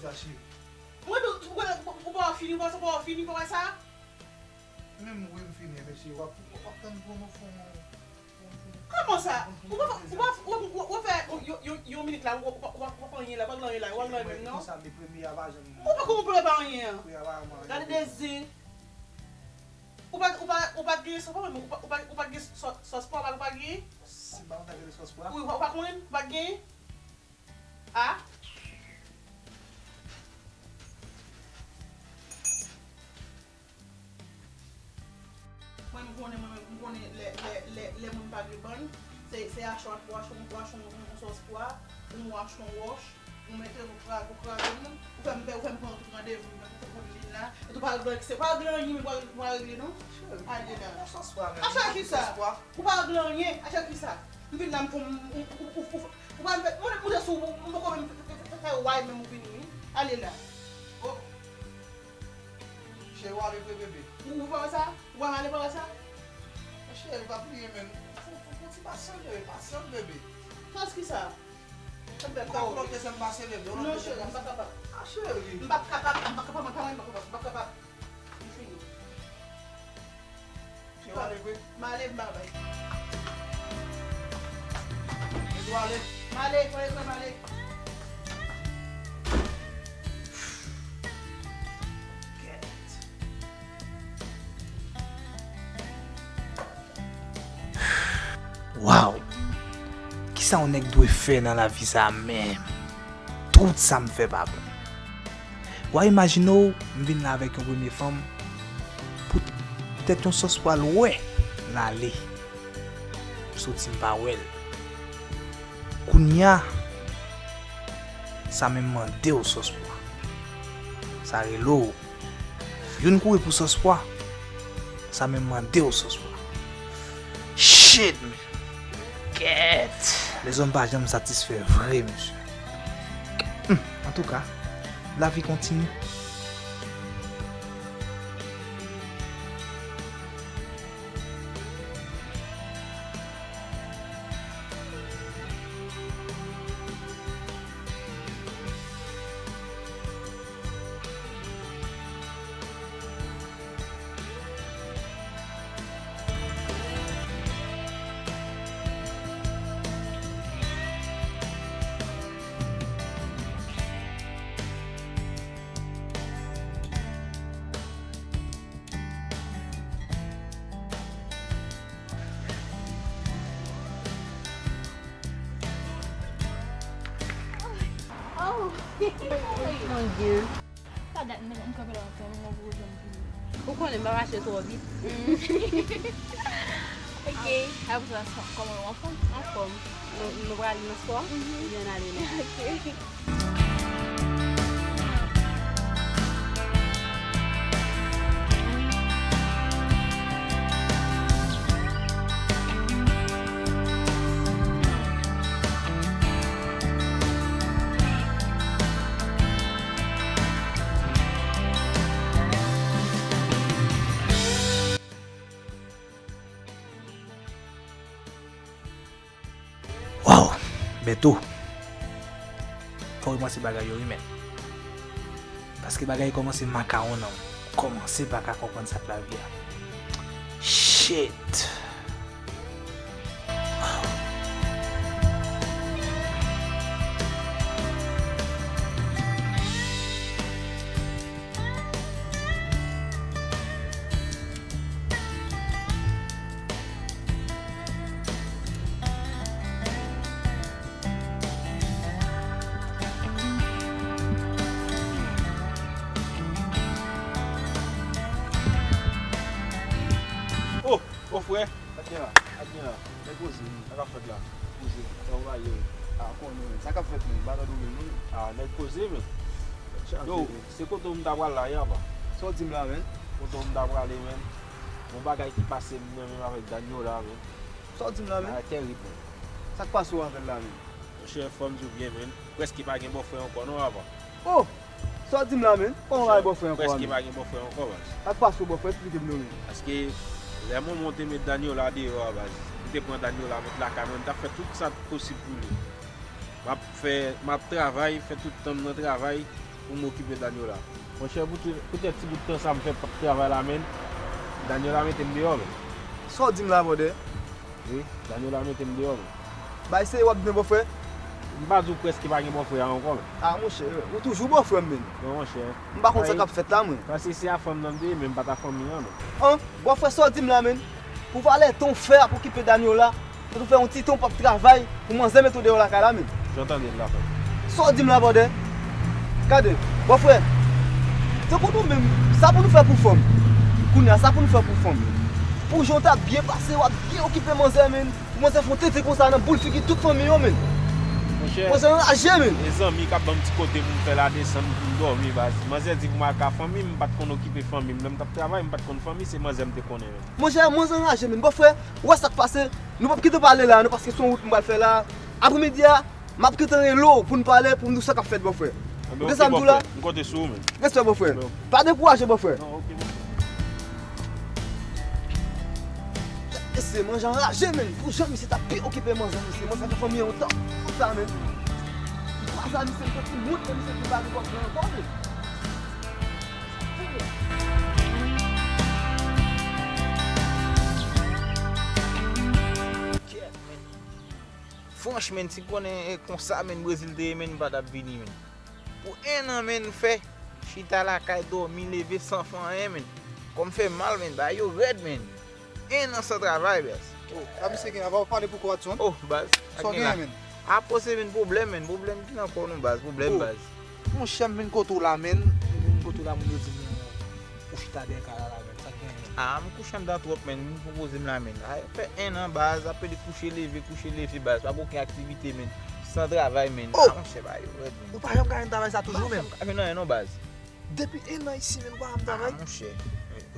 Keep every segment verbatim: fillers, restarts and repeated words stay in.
Mwen tou, ou pa, ou pa fini, ou pa, ou pa fini, ou pa wè sa? Menm wi, m fini, mesye, w ap, w ap tann pou nou fè yon, yon, yon, Kòman sa? Ou pa, ou pa, ou, ou, ou fè yon, yon, yon, yon minit la, ou, ou, ou, ou pa anyen la, ou pa gen anyen la, ou pa gen anyen menm, non? Konsa, men premye a pa janm Ou pa konprann pa anyen an. Premye a pa janm Gade de zen. Ou pa, ou pa, ou pa gen sòs pwa menm, ou pa, ou pa, ou pa gen sòs, sòs pwa, ou pa, ou pa gen? Si m pa konn sa k rele sòs pwa. Wi, ou pa, ou pa konn, ou pa gen? A? Mwen, m konnen, mwen menm, m konnen lè, lè, lè, lè moun pa gen bann, se, se achte yon, ou achte yon, ou achte yon, yon, yon sòs pwa, ou achte yon wòch, ou mete, ou kraze, ou kraze, ou fè m pè, ou fè m pran tout randevou, men pou, pou vin la. Epi ou pa regle, se pa regle anyen, men ou pa, ou pa regle, non. Ale la. Yon sòs pwa, men. Achte kisa? Sòs pwa. Ou pa regle anyen, achte kisa? M vin la, m fè, m, ou, ou, ou, ou, ou pa m fè, mwen, mwen, sou, m poko menm fè, fè, fè, fè, way, menm ou vini, wi. Ale la. Oh. Cheri, w ale vre, bebe. Ou, ou pa wè sa? Ou pa ale, pa wè sa? Cheri, pa bliye, men. Fò, fò, fò ti pasyans, bebe, pasyans, bebe. Sans ki sa? Ou pa konn lòt sèm pase, bebe. Non, cheri, m pa kapab. A, cheri. M pa kapab, m pa kapab, mwen pa, m pa kapab, m pa kapab. M fini. Cheri, w ale vre? M ale, m babay. Mete w ale. M ale, fò e kwè m ale. Kèt. Waw! Kisa yon nèg dwe fè nan lavi sa a menm? Tout sa m fè pa bon. Wa imajine w, m vin la avèk yon premye fanm, poutèt yon sòs pwa l wè, l ale. M soti m pa wè l. Kounye a, sa menm mande w sòs pwa. Sa rele w. Youn kouri pou sòs pwa. Sa menm mande w sòs pwa. Shit, man. Kèt. Lèzòm pa janm satisfè vre, mesye. Hmm, antouka, lavi kontinye. Oh, mon Dieu. Sa dat m, m kanpe la, m ap tann ou, ou janm vini. Ou konnen m pa mache twò vit. Ok. Apre sa, kòman w anfòm? Anfòm. Nou, nou prale nan spò? Mhm. Oubyen n ale la? Ok. Waw! Bèto! Fò w repanse bagay yo, wi, men. Paske bagay kòmanse makawon nan w. Kòmanse pa ka konprann sa k lavi a. Shit! Oh, oh, frè. Sa k gen la? Sa k gen la? Nèg poze, men. Sa k ap fèt la? Poze. Sa w va ye? A, konnen, men. Sa k ap fèt, men? M pa tande w menm, non. A, nèg poze, men. Yo, se kote w m ta pral la, ya, pa. Sa w di m la, men? Kote w m ta prale, men. Yon bagay ki pase m, mwen menm avèk Danyola, men. Sa w di m la, men? Bagay tèrib, men. Sa k pase w avè l la, men? Monchè, fò m di w byen, men. Prèske pa gen bòfrè ankò, non, apa. Oh! Sa w di m la, men? Kòman pa gen bòfrè ankò a, men? Prèske pa gen bòfrè ankò, baz. Sa k pase w, bòfrè? Esplike m non, men. Paske lè Monmon te met Danyola deyò a, baz, m te pran Danyola met lakay mwen, m t ap fè tout sa k posib pou li. M ap fè, m ap travay, fè tout tan m nan travay. pou m okipe Daniela. Monchè, poutèt ti bout tan sa m fè p ap travay la, menn, Daniela mete m deyò, menn. Sa w di m la, brother? Wi, Daniela mete m deyò, menn. Bay serye w ap di m, bòfrè? M pa di w prèske pa gen bòfrè a ankò, menn. A, monchè, ou toujou bòfrè m, menn. Non, monchè. M pa konn sa k ap fèt la, mwen. Paske se a fanm nan m te ye, men m pa t a fanmi an, non. An, bòfrè, sa w di m la, menn? Pou valè tan w fè ap okipe Daniela, pou fè yon ti tan w p ap travay, pou manzè mete w deyò lakay la, menn. Jan tande l la, frè. Sa w di m la, brother? Gade, bòfrè, tankou nou menm, sa pou nou fè pou fanm? Kounye a, sa pou nou fè pou fanm? Pou jan w t ap byen pase, w ap byen okipe manzè, menn. Pou manzè fè yon tete konsa nan boul figi tout fanmi yo, menn. Monchè, manzè anraje, menn. E zanmi k ap ban m ti kote pou m fè ladesann pou m dòmi, baz. Manzè di pou m al ka fanmi m, m pa t konn okipe fanmi m. Lè m t ap travay, m pa t konn fanmi, se manzè m te konnen, menn. Monchè, manzè anraje, menn. Bòfrè, ou wè sa k pase? Nou p ap kite pale la, non, paske se yon wout m pral fè la. Apremidi a, m ap kite rele w pou n pale, pou m di w sa k ap fèt, bòfrè. Ou tande sa m di w la? M konte sou ou, menn. Respè, bòfrè. Pa dekouraje, bòfrè. Non, ok, bòfrè. Mesye, manzè anraje, menn. Pou jan misye t ap byen okipe manzè, mesye. Manzè fè fanmi an yon tan. Konsa, menn. Li kwaze a misye, li fè ti wont, men misye di pa gen bòfrè ankò, menn. Franch, menn, si m konnen e konsa, menn, Brezil te ye, menn, m pa t ap vini, menn. Pou en an, menn, m fè chita lakay, dòmi, leve san fè anyen, menn. Kò m fè mal, menn, bagay yo rèd, menn. En an san travay, baz. Oh, sa misye gen, ava w pale pou kò Watson? Oh, baz, sa gen la, menn? Apose, menn, pwoblèm, menn, pwoblèm ki nan kò nou, baz, pwoblèm, baz. Monchè, m vin kote w la, menn. M vin kote w la, moun yo di m ou chita dèyè kay la, la, menn. Sa k gen, menn? Ah, m kouche anndan twòp, menn. Moun pwopoze m la, menn. Ah, fè en an, baz, ap pede kouche leve, kouche leve, baz. Pa gen okenn aktivite, menn. San travay, menn. Oh! Ah, monchè, bagay yo rèd, menn. Ou pa janm ka jwenn travay sa toujou, menn? Pa janm ka jwenn anyen, non, baz. Depi en an isi, menn, ou pa janm travay? Ah, monchè.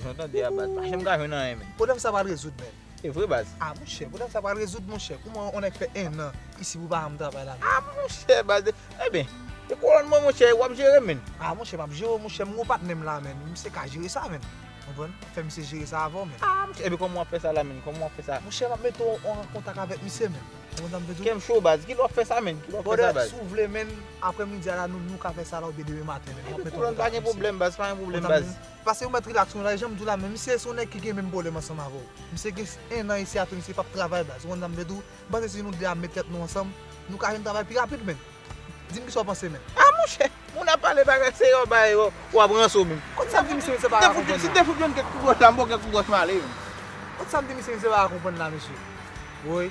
Jan w tande a, baz. Pa janm ka jwenn anyen, menn. Pwoblèm sa pral rezoud, menn. E vre, baz. Ah, monchè, pwoblèm sa pral rezoud, monchè. Kouman yon nèg fè en an isi pou pa janm travay la, menn? Ah, monchè, baz. Ebyen, e kolòn mwen, monchè, w ap jere, menn. Ah, monchè, m ap jere w, monchè, m gon patnè m la, menn. Misye ka jere sa, menn. Konprann? Fè misye jere sa avè w, menn. Ah, monchè, ebyen, kòman w ap fè sa la, menn? Kòman w ap fè sa? Monchè, m ap mete w an kontak avèk misye, menn. Ou konprann sa m vle di w? Kè m cho, baz. Kilè w ap fè sa, menn? Kilè w ap fè sa, baz? Brother, si w vle, menn, aprèmidi a la, nou, nou ka fè sa la oubyen demen maten, menn. M ap mete w an kontak avèk misye. Ebyen, pa gen pwoblèm, baz, pa gen pwoblèm, baz. Pase ou mèt rilaks, nou la, jan m di w la, menn, misye se yon nèg ki gen menm pwoblèm ansanm avè w. Misye gen en an isi a tou, misye p ap travay, baz. Ou konprann sa m vle di w? M panse si nou de a met tèt nou ansanm, nou ka jwenn travay pi rapid, menn. Di m kisa w panse, menn. Ah, monchè, moun ap pale bagay serye, w ap bay, w ap ranse w menm. Kot sa m di misye, se pa ka konprann nan. Si m te fout jwenn kèk kout wòch la, m ba w kèk kout wòch m ale, menn. Kot sa m di misye, se pa ka konprann la, mesye. Woy.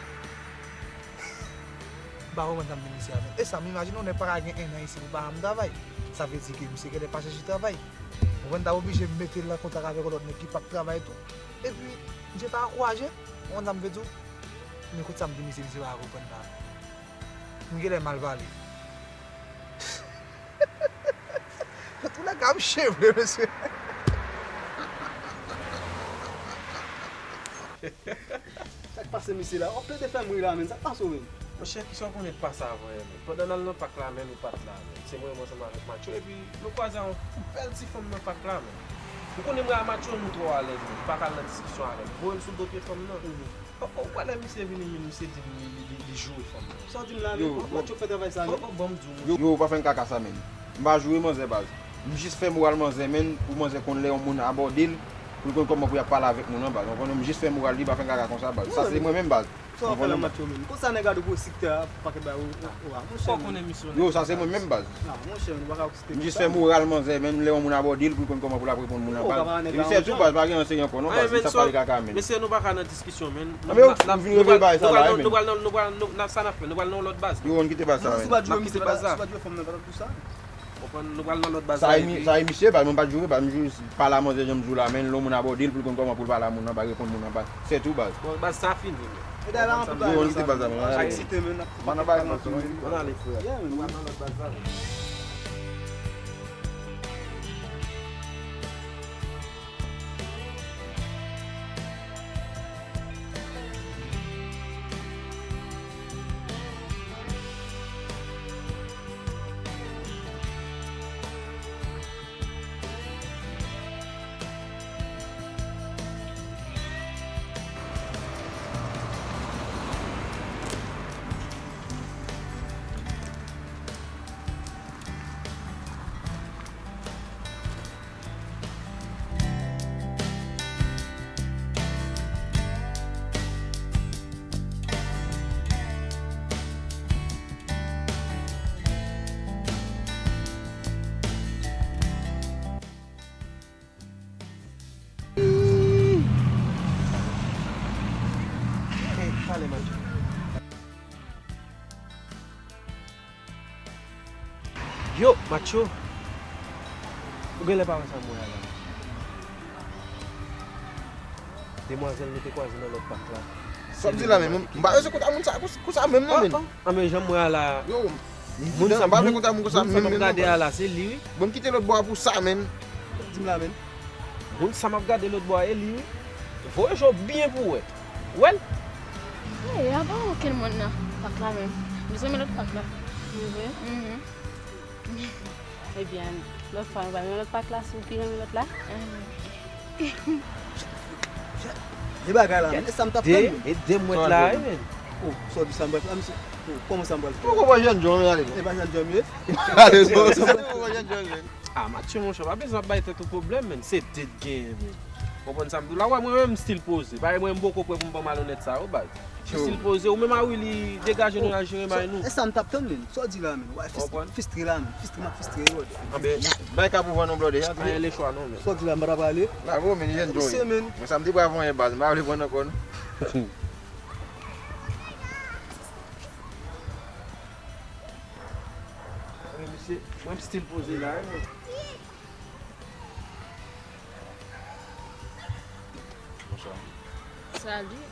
M pa konprann sa m di misye a, menn. E sa, m imajine yon nèg pa ka gen en an isi pou pa janm travay. Sa vle di ke misye genlè pa chèche travay. Ou konprann, ta oblije mete l an kontak avèk yon lòt nèg ki p ap travay tou. Epi, misye ta ankouraje. Ou konprann sa m vle di w? Men kot sa m di misye, misye pa ka konprann la. M genlè mal pale. Antoulèka, m cheve, mesye. Sa k pase misye la? W ap plede fè m ri la, menn. Sa k pase w menm? Monchè, kisa w konnen k pase avan yè, menn? Pandan n al nan pak la, menn, ou pa t la, menn. Se mwen menm ansanm avèk Matyo, epi nou kwaze a yon bèl ti fanm nan pak la, menn. Ou konnen mwen a Matyo, nou twò alèz, menn. M pa ka al nan diskisyon avè l. M voye l sou do pye fanm nan. Mhm. Ou, ou kwè lè misye vini, menn, misye di m li, li, li, li joure fanm nan. Sa w di m la, menn? Matyo fè travay sa, menn? Bon, bon, bon, m di w, monchè. Yo, yo, pa fè m kaka sa, menn. M pa joure manzè, baz. M jis fè moral manzè, menn, pou manzè konn lè yon moun abòde l, pou l konn kòman pou y ap pale avèk moun nan, baz. Ou konprann, m jis fè moral li, pa fè m kaka konsa, baz. Sa se mwen menm, baz. Sa w ap fè la, Matyo, menn? Konsa nèg a dwe pwosite a, pakèt bagay ou, ou, ou a. Monchè, ou konnen misyon. Yo, sa se mwen menm, baz. Non, monchè, nou pa ka M jis fè moral manzè, menn, lè yon moun abòde l pou l konn kòman pou l ap reponn moun nan, baz. Epi se tou, baz, pa gen anyen serye ankò non, baz, misye ap pale kaka, menn. Mesye, nou pa ka nan diskisyon, menn. Anben, nou vin reveye bagay sa la, menn. Nou pral nan, nou pral nan, nou pral nan, sa n ap fè, nou pral nan yon lòt baz. Yo, ann kite baz sa, menn. N ap kite baz sa. Ou konprann, nou pral nan lòt baz la epi sa. Sa e misye, baz, mwen pa t joure, baz, m jis pale a manzè jan m di w la, menn, lè yon moun abòde l pou l konn kòman pou l pale a moun nan, pa reponn moun nan, baz. Se tou, baz. Bon, baz, sa fini, menn. E dayè la, anpil bagay nan sa, menn. Pa eksite, menn. Ann ale, frè. Yeah, menn. Nou pral nan lòt baz la, menn. Ale, Matcho. Yo, Matcho. Ou genlè pa wè sa m wè a la. Demwazèl nou te kwaze nan lòt pak la. Sa w di la menm? M pa bezwen kontak moun sa, konsa menm non, menn. An, men jan m wè a la. Yo, moun sa, m pa vle kontak moun konsa menm, menm, gade a la, se li, wi. Bon, m kite lòt bò a pou sa, menn. Di m la, menn. Moun sa m ap gade lòt bò a, e li, wi. Voye je w byen pou w wè. Ou wè l? Ey, a pa okenn moun nan pak la menm. M bezwen men lòt pak la. Wi, vre? Mhm. Ebyen, lòt fwa, nou va men lòt pak la, si w pi renmen lòt la. Mhm. E bagay la, men, e sa m t ap tann, men. E de mwèt la, wi, men. Oh, sa w di sa m pral fè, a, misye? Oh, kòman sa m pral fè? Ou konprann jèn jòm, ale. E pa jèn jòm, ye? Ale, ou konprann jèn jòm, men. Ah, Mathieu, monchè, pa bezwen ap bay tèt ou pwoblèm, menn. Se date genyen, menn. Konprann sa m di w la? Wè, mwen menm, m still poze. Paske mwen, m poko prè pou m ban malonèt sa yo, baz. M still poze. Ou menm a Willy, degaje nou, al jere may nou. E sa m t ap tann, menn. Sa w di la, menn? Wè, fis-, fistre la, menn. Fistre, m ap fistre, brother. Anben, bay kap ou vann non, brother. Anyen lechwa non, menn. Sa w di la, m pa ta prale? Bravo, menn, jèn Joey. Mwen, sa m te prè avè w, baz. M pa vle pran ankò, non. Wi, misye, mwen m still poze la, wi, mwen. Bonswa. Salut.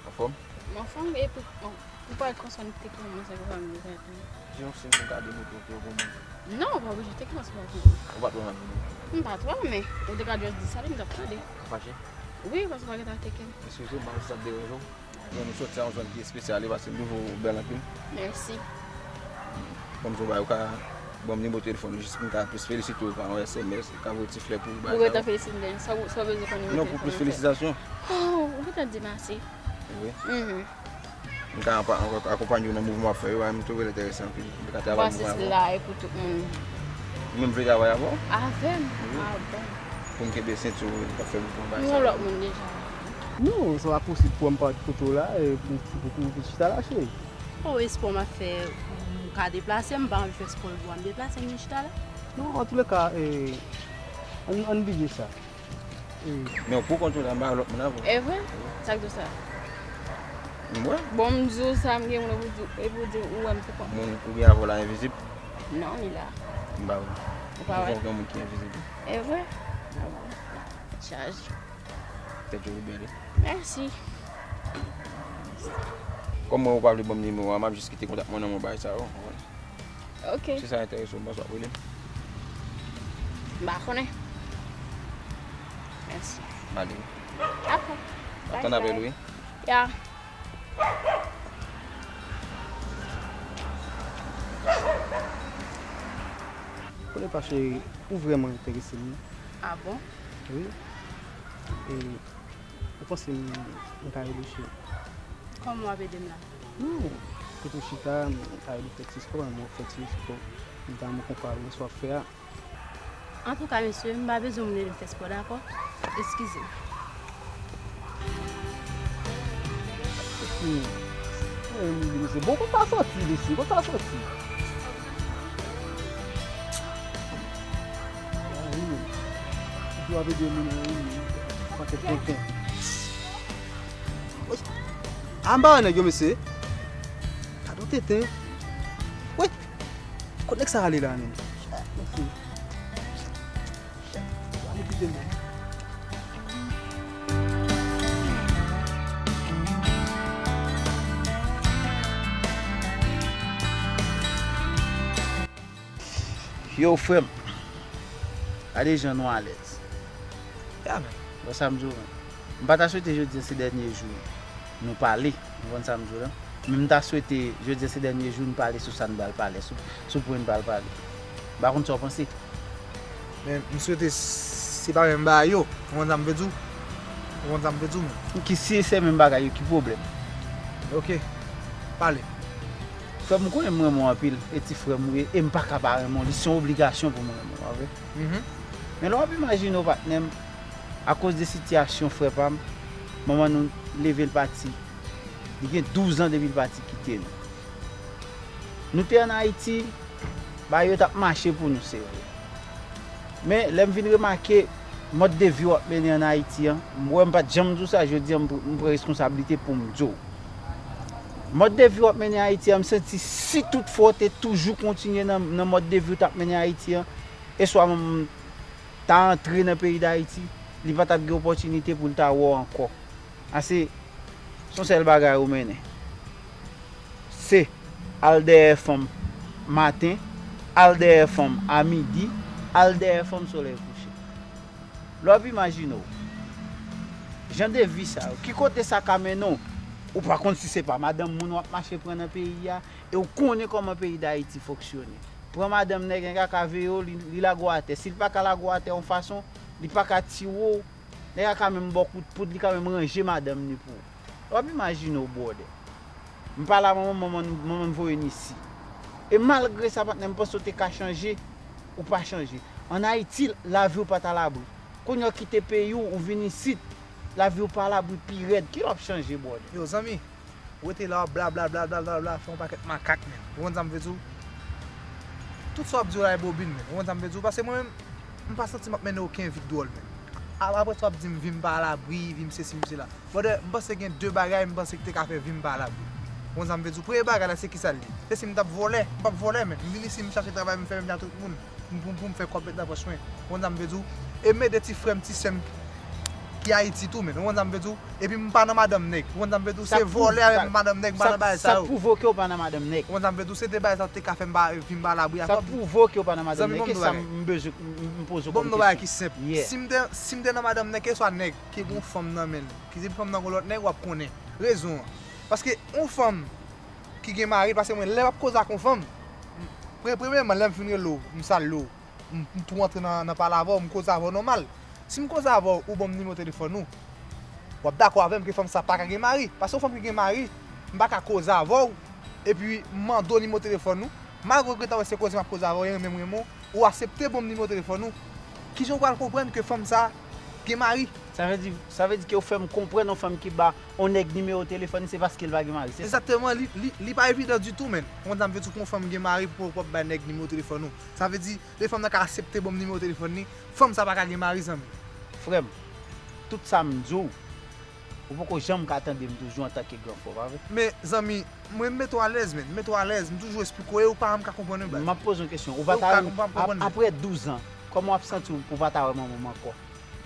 Anfòm? M anfòm, epi, bon, pou pale konsa, nou te kòmanse avèk fanmi nou, sa tou. Di yon siy pou m ka demote w ke w gon moun. Non, ou pa oblije te kòmanse avèk mwen. Ou pa twò renmen m? M pa twò, men ou te ka just di sa, epi m t ap tande. Ou fache? Wi, paske w pa gentan teke m. Eskize m, m pa konn si sa ap deranje w. Bon, nou soti a yon zòn ki espesyal, e paske m twouve w bèl anpil. Mèsi. Kòm se yon bagay, ou ka ban m nimewo telefòn ou jis pou m ka plis felisite w pa yon S M S, ou ka voye ti flè pou ou, bagay sa yo. Ou gentan felisite m deja. Sa w, sa w bezwen kòm nimewo telefòn mwen? Non, pou plis felisitasyon. Oh, ou gentan di mèsi. Wi. Mhm. M ka apa-, akonpanye w nan mouvman w ap fè yo, m twouve l enterese anpil. M ka travay mouvman avè w. Ou panse se la e pou tout moun? Ou menm vle travay avè w? Avè m? Wi. Ah bon. Pou m kenbe senti w, m t ap fè mouvman bay sa yo. Nou yon lòt moun deja. Non, sa pa posib pou m pa t kote w la, e pou, pou, pou, pou chita la, cheri. Oh, espò m ap fè, m ka deplase, m pa anvi fè espò l pou m deplase, m vin chita la. Non, antouleka, e, ann, ann bliye sa. E. Men ou pou kont ou la, m pa wè lòt moun avè w. E vre? Sa k di w sa? M wè. Bon, m di w sa, m gen moun pou di, e pou di ou wè m pou kont. Moun ou gen avè w la envizib? Non, li la. M pa wè. Ou pa wè? Ou gen moun ki envizib. E vre? Ah bon. Chaje. Tèt ou bèl, wi. Mèsi. Kòm mwen ou pa vle ban m nimewo a, m ap jis kite kontak mwen nan men w, bagay sa yo, w konprann? Ok. Si sa enterese w, m panse w ap rele m. M pa konnen. Mèsi. M ale wi. Dakò. Atann apèl ou, wi. Ya. Konnen pa cheri, ou vrèman enterese m, wi. Ah bon? Wi. E ou panse m, m ka ede w, cheri? Kòman w ap ede m la? Non, kote w chita, m ka ede w fè ti espò, m wè w fè ti espò, m ta renmen konpare w nan sa w ap fè a. Antouka, mesye, m pa bezwen moun ede m fè espò, dakò? Eskize m. Hmm. Mwen menm, mesye, bon, konsa soti, mesye, konsa soti. Ay, wi. Ou ap ede moun, wi, pakèt tenten. Anba nèg yo, mesye. Gade yon tenten. Wi. Kot nèg sa ale la menm? Yo, frè m, gade jan nou alèz. Ya, men. Wè sa m di w, men. M pa ta swete jodi a se dènye jou nou pale, ou konprann sa m di w la? Men m ta swete jodi a se dènye jou nou pale sou sa n pral pale, sou, sou pwen n pral pale. M pa konn sa w panse. Men m swete se pa menm bagay yo, ou konprann sa m vle di w? Ou konprann sa m vle di w, men. Ki si se menm bagay yo, ki pwoblèm? Ok, pale. Frè m, ou konnen m renmen w anpil, e ti frè m ou ye, e m pa ka pa renmen w, li se yon obligasyon pou m renmen w, pa vre? Mhm. Men lè w ap imajine w, patnè m, akoz de sitiyasyon frè pa m, manman nou leve l pati. Li gen douz an depi l pati kite nou. Nou te ann Ayiti, bagay yo t ap mache pou nou, se vre. Men, lè m vin remake mòd de vi w ap mennen ann Ayiti an, m wè m pa t janm di w sa, jodi a m pr-, m pran reskonsablite pou m di w. Mòd de vi w ap mennen Ayiti an, m santi si tout fwa w te toujou kontinye nan, nan mòd de vi w t ap mennen Ayiti an, e swa m ta antre nan peyi Dayiti, li pa t ap gen opòtinite pou l ta wè w ankò. Ase, se yon sèl bagay ou mennen. Se al dèyè fanm maten, al dèyè fanm a midi, al dèyè fanm solèy kouche. Lè w ap imajine w, jan de vi sa yo, ki kote sa ka mennen w? Ou pa konn si se pa madanm moun w ap mache pran nan peyi a, e w konnen kòman peyi Dayiti fonksyone. Pran madanm nèg, nèg la ka veye w, li, li lage w atè. Si l pa ka lage w atè yon fason, li pa ka tiye w, nèg la ka menm ba w kout poud, li ka menm ranje madanm ni pou ou. W ap imajine w, brother. M pale a manman m, manman m, manman m voye n isi. E malgre sa, patnè, m panse w te ka chanje, ou pa chanje. Ann Ayiti, lavi w pa t alabri. Kounye a w kite peyi w, ou vin isit, lavi w pa alabri pi rèd. Kilè w ap chanje, brother? Yo, zanmi, ou rete la, w ap bla, bla, bla, bla, bla, bla, fè yon pakèt makak, menn. Ou konn sa m vle di w? Tout sa w ap di yo la e bobin, menn. Ou konn sa m vle di w? Paske mwen menm, m pa santi m ap mennen okenn vi k dwòl, menn. A-, apre sa w ap di m vi m pa alabri, vi m sesi, vi m sela. Brother, m panse gen de bagay m panse ki te ka fè vi m pa alabri. Ou konn sa m vle di w? Premye bagay la, se kisa l ye? Se si m t ap vòlè, m p ap vòlè, menn. M vin isi, m chache travay, m fè menm jan ak tout moun. Pou, pou, pou m fè kòb met nan pòch mwen. Ou konn sa m vle di w? E m ede ti frè m, ti sè m ki Ayiti tou, menn. Ou konn sa m vle di w? Epi m pa nan madanm nèg. Ou konn sa m vle di w? Se vòlè avèk madanm nèg, m pa nan bagay sa yo. Sa k pwouve w ke w pa nan madanm nèg? Ou konn sa m vle di w? Se de bagay sa yo te ka fè m pa, vi m pa alabri a kòb. Sa k pwouve w ke w pa nan madanm nèg? Kesyon sa m bezwen, m, m poze w kòm kesyon. Bon, m di w yon bagay ki senp. Si m te, si m te nan madanm nèg, keswa nèg ki gen yon fanm nan men l, ki di fanm nan gon lòt nèg, w ap konnen rezon an. Paske yon fanm ki gen mari, paske mwen, lè m ap koze ak yon fanm, pre-, premyèman, lè m fin rele w, m salye w, m, m tou antre nan, nan pale avè w, m koze avè w nòmal. Si m koze avè w, ou ban m nimewo telefòn ou, w ap dakò avè m ke fanm sa pa ka gen mari. Paske yon fanm ki gen mari, m pa ka koze avè w, epi m mande w nimewo telefòn ou, malgre w gentan wè se koze m ap koze avè w, e renmen m renmen w, ou aksepte ban m nimewo telefòn ou, kijan w pral konprann ke fanm sa gen mari? Sa vle di, sa vle di ke w fè m konprann yon fanm ki ba yon nèg nimewo telefòn li, se paske l pa gen mari, se sa? Egzakteman, li, li, li pa evidan ditou, menn. Ou konn sa m vle di w, pou yon fanm gen mari pou w ap bay nèg nimewo telefòn ou. Sa vle di, lè fanm nan ka aksepte ban m nimewo telefòn li, fanm sa pa ka gen mari, zanmi. Frè m, tout sa m di w, ou poko janm ka tande m toujou antanke gran frè w, pa vre? Men, zanmi, mwen, m mete w alèz, menn. M mete w alèz, m toujou esplike w, e ou pa janm ka konprann yon bagay. M ap poze w kesyon. Ou pa ta, ap-, apre douz an, kòman w ap santi w pou w pa ta wè manman w ankò?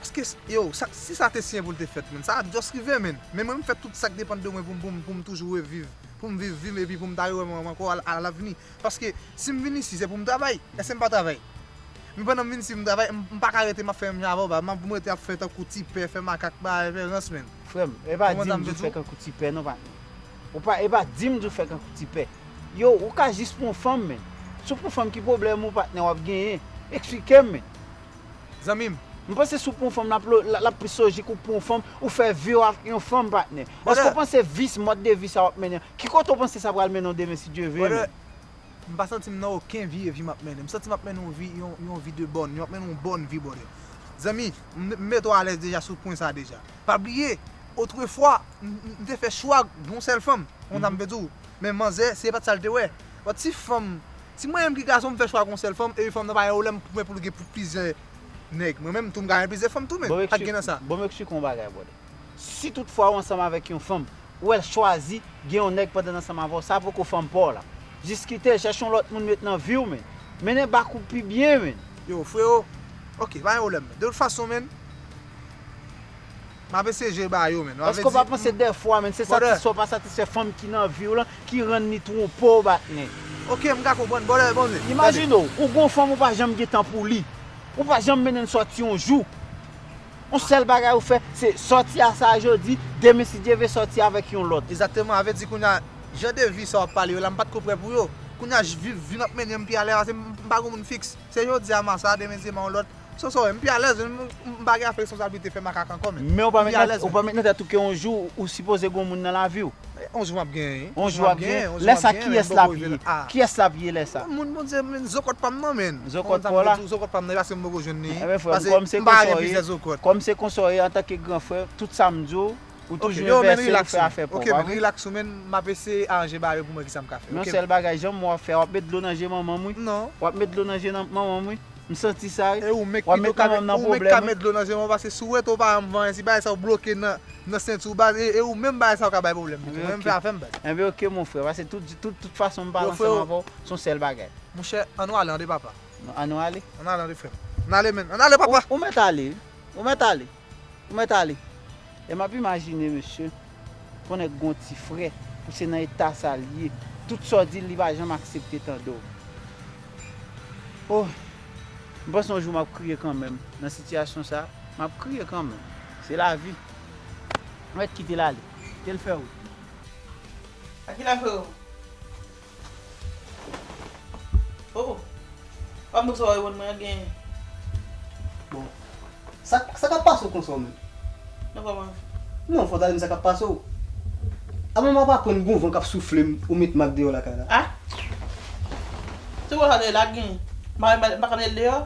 Paske, yo, sa, si sa te siyen pou l te fèt, menn, sa ap just rive, menn. Men mwen, m fè tout sa k depann de mwen pou m, pou m, pou m toujou reviv, pou m viv vi m, epi pou m ta rewè manman m ankò a, a lavni. Paske, si m vin isi, se pou m travay. Èske m pa travay? Men pandan m vin isi, m travay, m, m pa ka rete, m ap fè menm jan avè w, ba, m ap, m rete ap fè tankou ti pè, fè makak, ba, fè rans, menn. Frè m, e pa di m di w fè tankou ti pè, non, patnè. Ou pa, e pa di m di w fè tankou ti pè. Yo, ou ka jis pran yon fanm, menn. Si w pran yon fanm, ki pwoblèm ou, patnè, w ap genyen? Eksplike m, menn. Zanmi m. M panse si w pran yon fanm, l ap lo-, l, l ap plis lojik ou pran yon fanm, ou fè vi w ak yon fanm, patnè. Èske w panse vi, mòd de vi sa w ap mennen an, ki kote w panse sa pral mennen w demen, si Dye vle, menn? M pa santi m nan okenn vi e vi m ap mennen. M santi m ap mennen yon vi, yon, yon vi de bòn. M ap mennen yon bòn vi, brother. Zanmi, m, m mete w alèz deja sou pwen sa a deja. Pa bliye, otrefwa, m, m, m te fè chwa yon sèl fanm. Ou konn sa m vle di w? Men manzè, se pa t sa l te wè. But si fanm, si mwen menm ki gason, m fè chwa yon sèl fanm, epi fanm nan pa gen pwoblèm pou mwen pou l gen pou plizyè nèg. Mwen menm tou, m ka gen plizyè fanm tou, men. Pa t gen nan sa. Bon, m eksplike w yon bagay, brother. Si toutfwa w ansanm avèk yon fanm, ou wè l chwazi gen yon nèg pandan l ansanm avè w, sa poko fanm pa w la. Jis kite l, chèche yon lòt moun met nan vi w, men. Mennen bak ou pi byen, men. Yo, frewo, oke, pa gen pwoblèm. De tout fason, men, m ap eseye jere bagay yo, men. Èske w pa panse dèfwa, men, se satisfè w pa satisfè fanm ki nan vi w lan, ki rann li twonpe w, patnè? Oke, m ka konprann, brother, bon, men. Imajine w, ou gon fanm ou pa janm gen tan pou li. Ou pa janm mennen l sòti yon jou. Yon sèl bagay ou fè, se sòti a sa a jodi, demen si Dye vle sòti avèk yon lòt. Egzakteman, sa vle di kounye a, jan de vi sa w ap pale yo la, m pa t ko prè pou yo. Kounye a, vi, vi m ap mennen m pi alèz, paske m, m pa gon moun fiks. Se jodi a m a sa, demen se m a yon lòt. So, so, m pi alèz, m, m, m pa gen afè responsablite fè makak ankò, men. Men ou pa met nan, ou pa met nan tèt ou ke yon jou ou sipoze gon moun nan lavi w. On jou m ap genyen. On jou w ap genyen. Lè sa, kiyès l ap ye? Kiyès l ap ye lè sa? Moun Bondye, men, zokòt pa m nan, men. Zokòt pa w la? Zokòt pa m nan, e paske m poko jwenn li. Enben, frè m, kòm se konsa w ye, kòm se konsa w ye, antanke gran frè, tout sa m di w, ou toujou envèse, ou fè afè pa w, pa vre? Oke, men, relax ou, men, m ap eseye aranje bagay yo pou m wè kisa m ka fè. Men yon sèl bagay, jan m wè w ap fè, w ap met dlo nan je manman m, wi. Non. W ap met dlo nan je nan manman m, wi. M santi sa wi. E ou menm W ap ki met ka mwen nan ou menm pwoblèm, ka wi. Met dlo nan je mwen, paske si w rete ou pa janm vann si bagay sa w bloke nan nan senti w baz, e, e ou menm bagay sa w ka bay pwoblèm. Ebyen, Mwen menm ok. Fè afè m baz. Ebyen, ok, mon frè, paske tout, tout, tout fason m pale Yo, ansanm frè, avè w, se yon sèl bagay. Monchè, ann ale an de papa. Ann ale. Ann ale an de frè m. Ann ale menn. Ann ale papa. Ou, ou mèt ale. Ou mèt ale. Ou mèt ale. E m ap imajine, mesye, pou nèg gon ti frè, pou se nan eta sa l ye, tout sa w di l, li pa janm aksepte tande w. Oh, m panse yon jou m ap kriye kanmenm. Nan sitiyasyon sa, m ap kriye kanmenm. Se lavi. Mèt kite l ale. Kite l fè wout. A ki la freo? Oh, oh. Wap nou sa w reponn mwen gen. Bon. Sa, sa k ap pase w konsa w menm? Nan kòman? Non, fò w ta di m sa k ap pase w. A mwen m ap aprann gon van k ap soufle m, ou met m ak deyò lakay la. Ah? Se wè sa de la gen. M pa, m pa, m pa ka met l deyò?